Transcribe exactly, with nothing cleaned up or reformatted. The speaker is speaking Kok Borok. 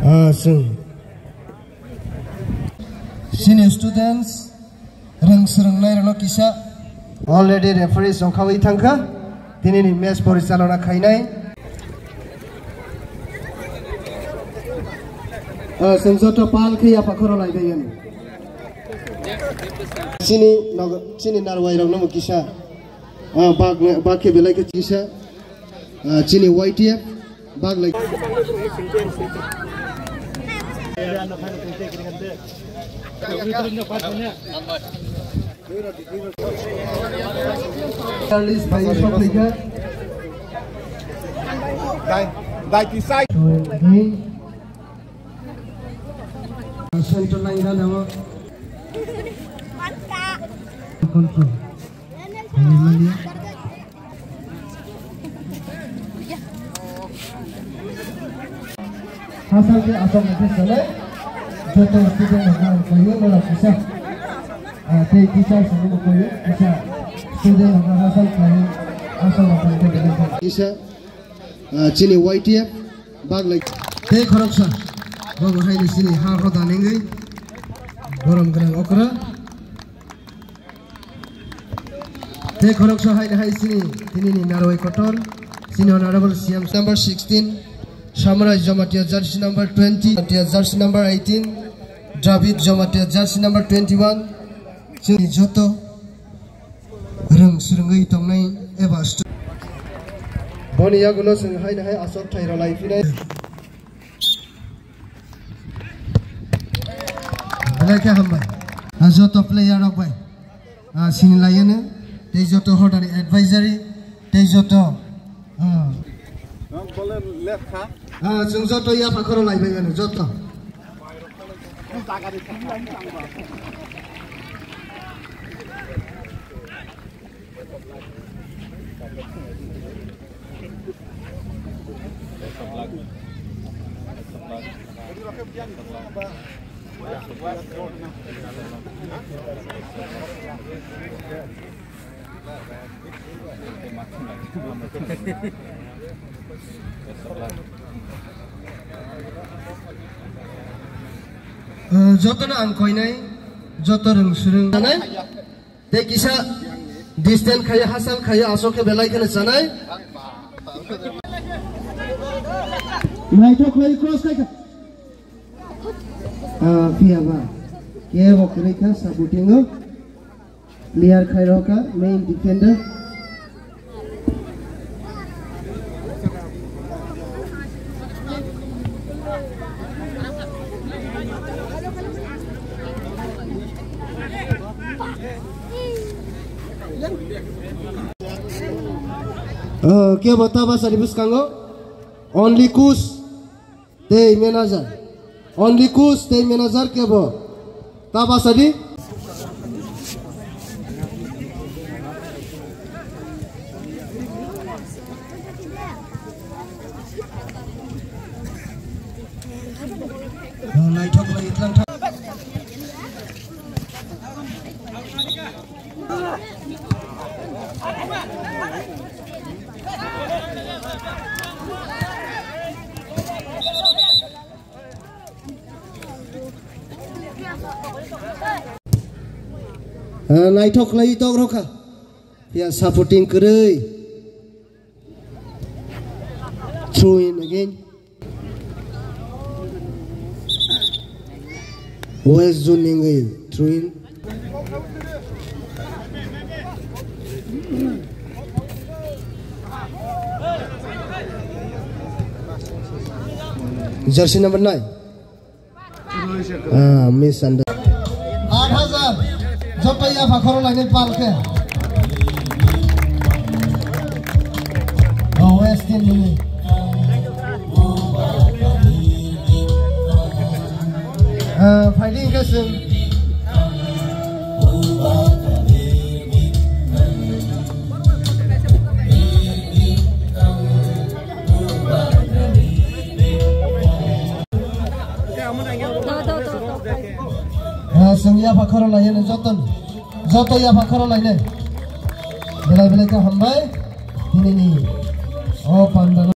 Ah, chwng. Senior students, rwng swrwngnairokno kisa. Already referee songkhawi thangkha, tinini match porichalona khainai. Ah, chwng joto pal khe yapha khoro laibai ani. Chini nog-, chini narwai rokno bo kisa. Ah, bak, bak khe belai khe kisa. Ah, chini Y T F bak lai. Dai, dai, tisai. Center line da dawa. Control. Hallelujah. Hasal ke asal ke sale, joto student rok ang koyo nora kisa. Ah, tei teacher sini koyo kisa. Student rok hasal koyo asal asal ke. Kisa, ah, chini Y T F bag lai. Tei khoroksa, bo bo hai ni sini ha ho danengwi. Borom gwnang okra. Tei khoroksa hai hai sini, tini ni narwai kotor, sini honorable C M number sixteen, Samarai Jamatia jersey number twenty, Jamatia jersey number eighteen, David Jamatia jersey number twenty-one, chini joto rwng swrwngwi tongnai eba stu-, boni yaguno chwng hai hai asok thai rwlai phinai. Belai khe hambai. Ah, joto player rok bai. Ah, sini layano. Tei joto hodani advisory. Tei joto. Ah. Ah, chwng joto yapha khoro laibai ano, joto. Eh, jotono ang koinai, joto rwng swrwng. Tei kisa distance khaiya, hasal khaiya, asok khe belai kheno chanai. Naithok khlai cross khai kha. Ah, phiya ba. Kebo kwrwi kha, sabutingo. Clear khai rokha, main defender. Oh, kebo ta bwsadi bwskango? Only coach tei manager. Only coach tei manager kebo. Ta bwsadi? Oh, naithok lai tlang thang. Ah, naithok khlai tok rokha. Ya, supporting kwrwi. Throw in again. West zone ningwi throw in. Jersey number nine. Ah, miss under. Aat hajar. Joto yapha khoro lainai pal khe. Oh, West Team ni. Ah, fighting khe chwng. Ah, chwng yapha khoro lainai joto, joto yapha khoro lainai. Belai belai khe hambai. Tinini o panda.